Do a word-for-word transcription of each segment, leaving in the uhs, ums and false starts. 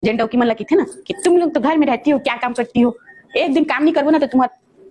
जेन डौकी मन ला कहिथे ना कि तुम लोग तो घर में रहती हो, क्या काम करती हो, एक दिन काम नहीं करबो ना तो तुम्हार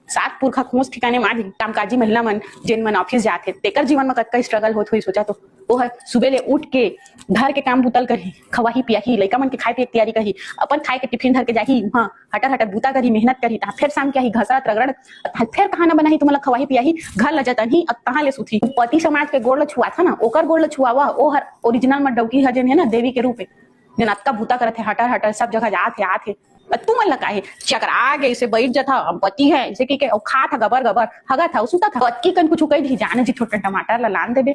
सात पुरखा खोंच ठिकाने मार देही। कामकाजी महिला मन जेन मन ऑफिस जाथे, तेकर जीवन में कतका स्ट्रगल होत होही, सोचा तो। वो हर सुबह ले उठ के घर के काम बुतल करही, खवाही पियाही, लइका मन के खाए पिए के तैयारी करही, अपन खाए के टिफिन धर के जाही, वहाँ हटर हटर बूता करही, मेहनत करही, तहाँ फिर शाम के आही, घसरत रगड़त, तहाँ फिर खाना बनाही, तुमन ला खवाही पियाही, घर ला जतनही, अब तहाँ ले सुतही। पति समाज के गोड़ ला छुआथा ना, ओकर गोड़ ला छुआवा, ओ हर ओरिजिनल में डौकी ह जेन हे ना, देवी के रूप हे, जेन अतका बूता करत हे, हटर हटर सब जगह जात हे, आत हे। अब तुमन ला काहे चकरा के इसे बैठ जाथा, हम पति है इसे कहिके, अउ खात ह गबर गबर, हगत ह, सुतत ह, अतकी कन कुछ कह दी, जाने जी थोड़ा टमाटर ला लान देबे।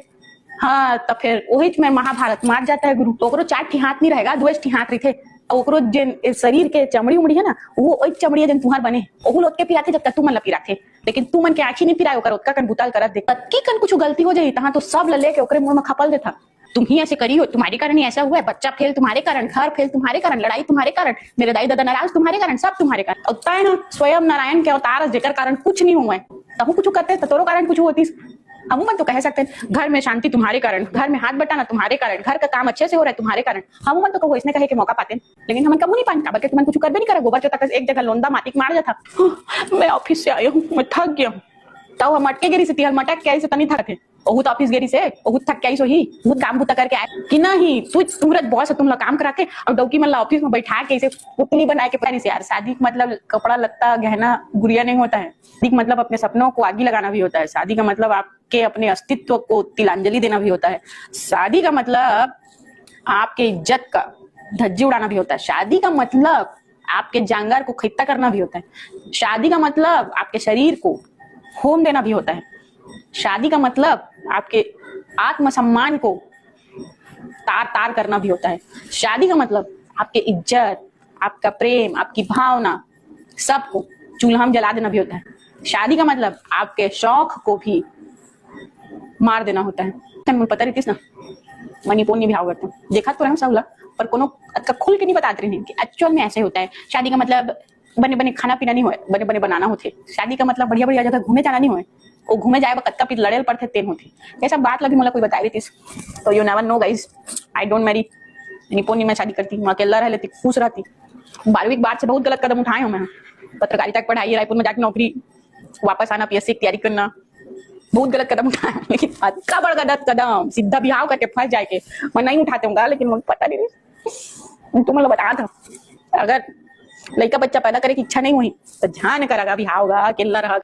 हाँ, तो फिर वही में महाभारत मार जाता है गुरु। ओकरो चार ठी हाथ नहीं रहेगा, दो ठी हाथ रहिथे। ओकरो जेन ए शरीर के चमड़ी उमड़ी है ना, वो एक चमड़ी है जेन तुहार बने, ओहू लोग के पिराथे जतका तुमन ला पिराथे, लेकिन तुमन के आँखी नहीं पिराए, ओकर ओतका कन बुताल करत देख। अतकी कन कुछ गलती हो जाही, तहाँ तो सब ला लेके ओकरे मुंह में खपल देथा। तुम ही ऐसे करी हो, तुम्हारे कारण ही ऐसा हुआ है, बच्चा फेल तुम्हारे कारण, घर फेल तुम्हारे कारण, लड़ाई तुम्हारे कारण, मेरे दाई दादा नाराज तुम्हारे कारण, सब तुम्हारे कारण। और तय ना स्वयं नारायण के अवतार, जेकर कारण कुछ नहीं हुआ है, तहु कुछ करते तो तोरो कारण कुछ होतीस। हमू मन तो कह सकते हैं, घर में शांति तुम्हारे कारण, घर में हाथ बटाना तुम्हारे कारण, घर का काम अच्छे से हो रहा है तुम्हारे कारण। हमू मन तो कहो इसने कहे के मौका पाते हैं, लेकिन हमन कबू नहीं पान, काबर के तुमन कुछ करबे नहीं करा। गोबर चोता कस एक जगह लोंदा माटी के मार जाथा। मैं ऑफिस से आया हूँ, मैं थक गया हूँ। तब हम अटके गिरी से तिहल मटक के आई से तनी थक थे। ओहू तो ऑफिस गेरी से, ओहू थक के आई सोही, बहुत काम बुता करके आए कि नहीं? तू तुम्हरे बॉस है, तुमला काम करा के, अब डौकी मन ला ऑफिस में बैठा के इसे पुतली बना के पहनी से यार। शादी का मतलब कपड़ा लत्ता गहना गुरिया नहीं होता है। शादी का मतलब अपने सपनों को आगी लगाना भी होता है। शादी का मतलब आपके अपने अस्तित्व को तिलांजलि देना भी होता है। शादी का मतलब आपके इज्जत का धज्जी उड़ाना भी होता है। शादी का मतलब आपके जांगर को खित्ता करना भी होता है। शादी का मतलब आपके शरीर को होम देना भी होता है। शादी का मतलब आपके आत्मसम्मान को तार तार करना भी होता है। शादी का मतलब आपके इज्जत, आपका प्रेम, आपकी भावना, सबको चूल्हा में जला देना भी होता है। शादी का मतलब आपके शौक को भी मार देना होता है। तन मन पता रहितिस ना, मणिपुर नहीं भाव करते, देखा तो रहम सब ला, पर कोनो अतका खुल के नहीं बतात रहे कि एक्चुअल में ऐसे होता है। शादी का मतलब बने बने खाना पीना नहीं होए, बने बने बनाना होते। शादी का मतलब बढ़िया बढ़िया जगह घूमे जाना नहीं होए, वो घूमे जाए बर कतका पीत लड़े ल पड़थे, तेन होथे। ये सब बात ला भी मोला कोई बताए रहितिस। तो you never know guys, I don't marry। Manipur नहीं मैं शादी करती, मैं अकेला रह लेती, खुश रहती। बारहवीं के बाद से बहुत गलत कदम उठाए हूँ मैं। पत्रकारिता की पढ़ाई, रायपुर में जाके नौकरी, वापस आना, पीएससी की तैयारी करना, बहुत गलत कदम उठाया, लेकिन अतका बड़ गलत कदम सीधा बिहाव करके फंस जाए के मैं नहीं उठाते हूँ, लेकिन मुझे पता नहीं, तुम लोग बता था, अगर लड़का बच्चा पैदा करे की इच्छा नहीं हुई तो ध्यान कर, अगर बिहाव गा, अकेला रहा।